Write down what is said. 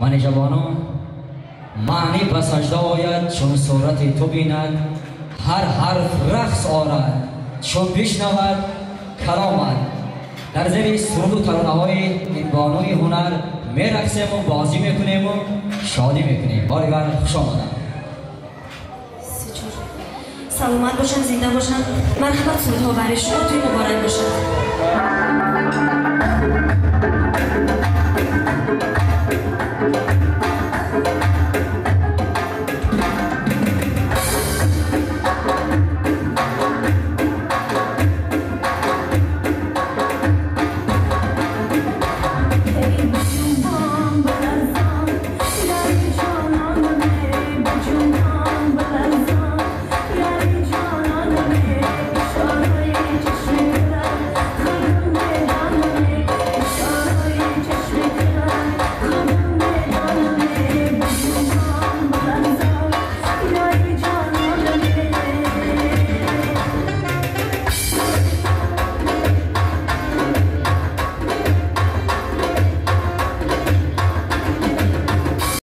Манижа бону маънӣ ба сажда ояд, чун сурати ту бинад, ҳар ҳарф рақс орад, чун бишнавад каломат. Дар зери суруду таронаҳои ин бонуи ҳунар мерақсему бозӣ мекунему шодӣ мекунем. Бори дигар хуш омадам. Саломат бошанд, зинда бошанд. Марҳамат, сурудҳо барои шумо, тӯй муборак бошад.